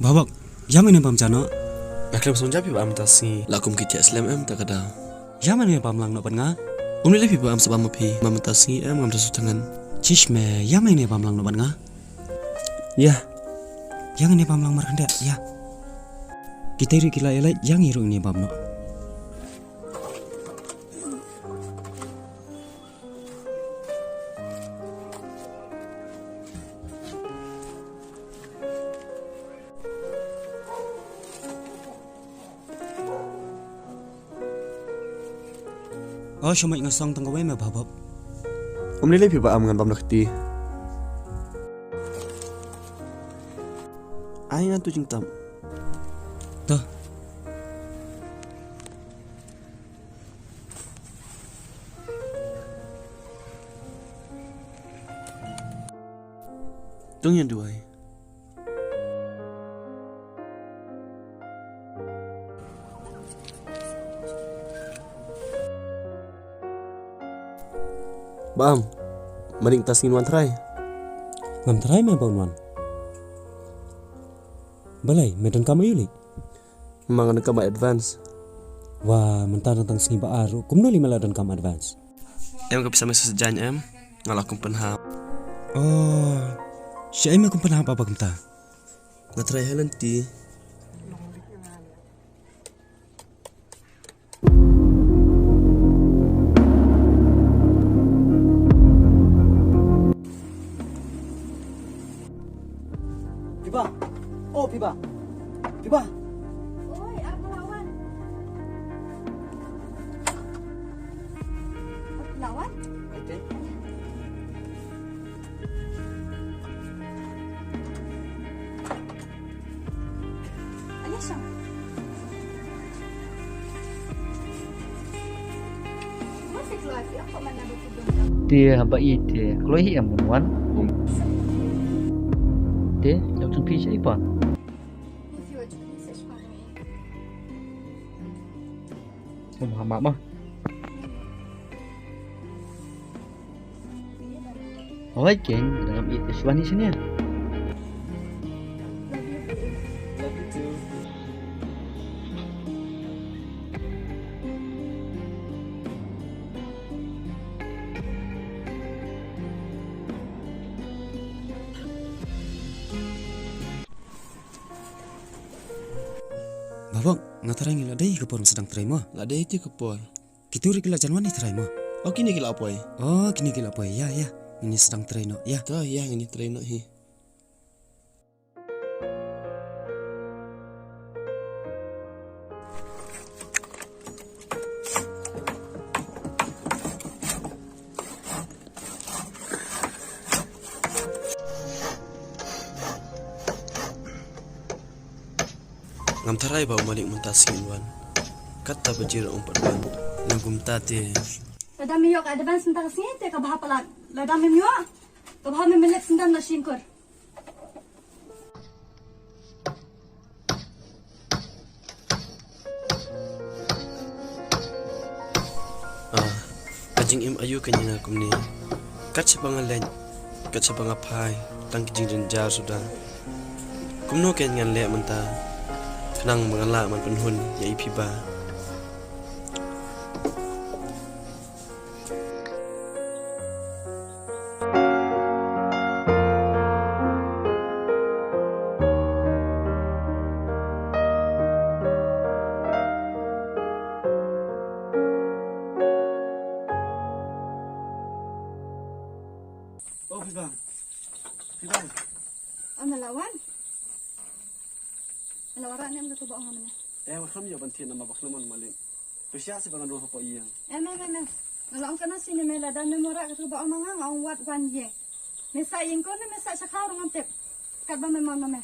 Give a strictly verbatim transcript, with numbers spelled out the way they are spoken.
Babok, ïa mane bam jano? Nga khlem sngewthuh phi ba am mynta sngi. La kum ki thiah slem em ta ka daw. Ïa mane bam lang noh bad nga? Um lei lei phi ba am sa bam ma phi, ma mynta sngi em ngam da sngewthuh ngan. Chish me, ïa mane bam lang noh bad nga? Ïa. Ïa ngane bam lang markhyndiat, ïa. Kita ruh ki la ïaleit, ïa ngi ruh ngin bam noh. Oh, shu mut nga song tang kawei me Babok. Um lei lei phi ba am ngan bam da kti. Ai ngan tu jingtap. To. Tong ïa duwai. Bam, mynta sngin wan trai. Ngam trai me ba un wan. Balei, me donkam aïu lei? Nga donkam advance. Wa, mynta dang tang sngi ba ar, kumno lei me la donkam advance? Em ka pisa me sa jan em, nga la kum pynhap. Oh, sha ei me kum pynhap ba kumta? Nga trai Helen ti. Piba. Oh, Piba. Piba. Oi, apa lawan? Lawan? Ete. Te haba i te kloi hi em wan. Te jong chung phi sa i pan. Hum hama ma. Alright, Ken, ngam ïeit shuwa ni sini. Babok, nga tharai ngi la dei ka por sdang trei mo. La dei te ka por. Kitu ri ki la jan wan hi trai mo. Oh, kine ki la poi. Oh, kine ki la poi. Ïa, ïa. Ngin sdang trei noh, ïa. To, ïa, ngin trei noh hi. Ngam tharai ba u malik mynta sngi un wan. Katta ba jir um pat wan. Nang kumta te. Lada me ïoh ka advance mynta ka sngi te ka bha palat. Lada mem ïoh, ka bha me leit sngewdon na shynkur. Ah, ka jingim aïu ka ñiang kumne. Kat shaba nga leit, kat shaba nga phai, tang ki jingjynjar suda. Kumno kein ngan leh mynta, khnang ba ngan lah ban pynhun ïa i Piba. Oh, Piba. Piba. Am la wan? Am la wan ne em ka tu ba ong am ne? Eh, wa kham ïa ban thied namar ba khlem mon malik. Pyrshah seh ba ngan rung hapoh ïing. Em, em, em, em. Nga la ong kano sini me lada mem wanrah katu ba ong ma nga, nga ong wat wan ïing. Me sah ïing ko ne me sah sha khaw ruh ngam tip. Katba me mon ma me.